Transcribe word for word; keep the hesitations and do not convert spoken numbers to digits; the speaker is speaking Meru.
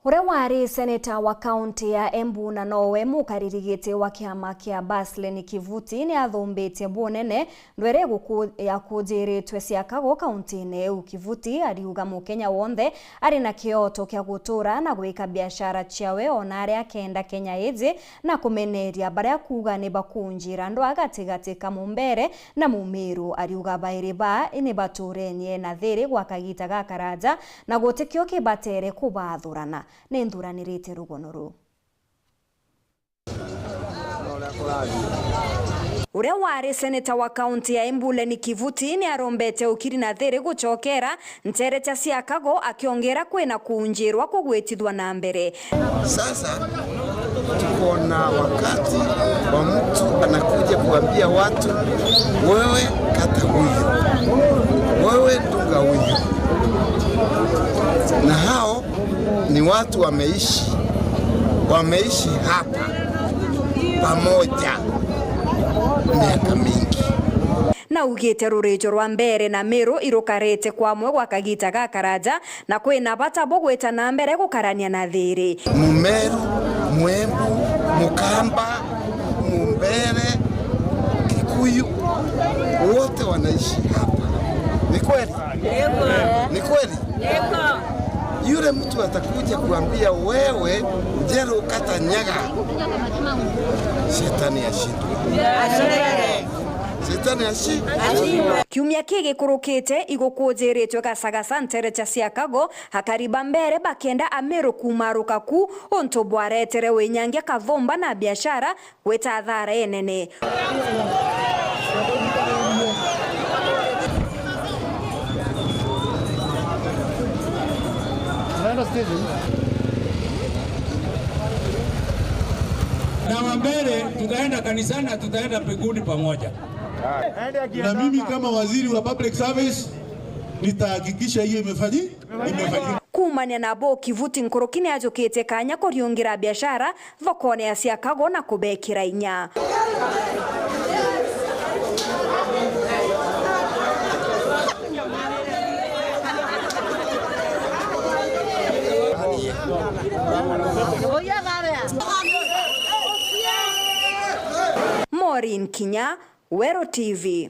Uria wari seneta wa kaunti ya Embu na nowe mukariri giti wa kiama kia Basleni Kivuti ni athumbitie bunene ndwere guku-, ya kujiritwe cia kago kauntiine iu. Kivuti ariuga Mukenya wonthe ari na kioto kia gutura na gwika biashara ciawe ona aria akenda Kenya iji, na kumeneria baria kuuga ni bakunjira ndwaa gatigati ka Mumbere na Mumiru. Ariuga bairi baa ni baturenie na thiri gwa kagita gakaraja na gutikio kibatere kubathurana. Ni nthuranirite rugono ruu. Uria wari seneta wa kaunti ya Embu Leni Kivuti ni arombete ukiri na thiri gucokera nterecha cia kago, akiongera kwina kuunjirwa kugwitithwa na mbere. Sasa tuko na wakati wa mtu anakuja kuambia watu, "Wewe kata huyu, wewe dunga huyu," na hao ni watu wameishi, wameishi hapa pamoja miaka mingi. Naugite rurijo rwa Mbeere na Miru irukarite kwamwe gwa kagita gakaraja, na kwina bata bugwita na mbere gukarania na thiri. Mumeru, Mwembu, Mukamba, Mumbere, Kikuyu, wote wanaishi hapa. Ni kweli? Ni kweli? Yule mtu atakuja kuambia wewe, Njeru kata nyaga, shetani ashindwe. Shetani ashi- Kiumia kigikurukite, igukujiritwe Gasagasa nterecha cia Kago, akari ba Mbeere bakenda Amiru kumaruka ku, untu bwaretere winyangia kathumba na biashara gwita athara inene. Na wa Mbeere tutaenda kanisani na tutaenda mbinguni pamoja. Na mimi kama waziri wa public service nitahakikisha hiyo imefanyi-, imefanyika. Kuumania na bo, Kivuti nkuruki ni ajukitie kanya kuriungira biashara thokone ya cia Kago na kubekira inya. Maureen Kinya, Weru T V.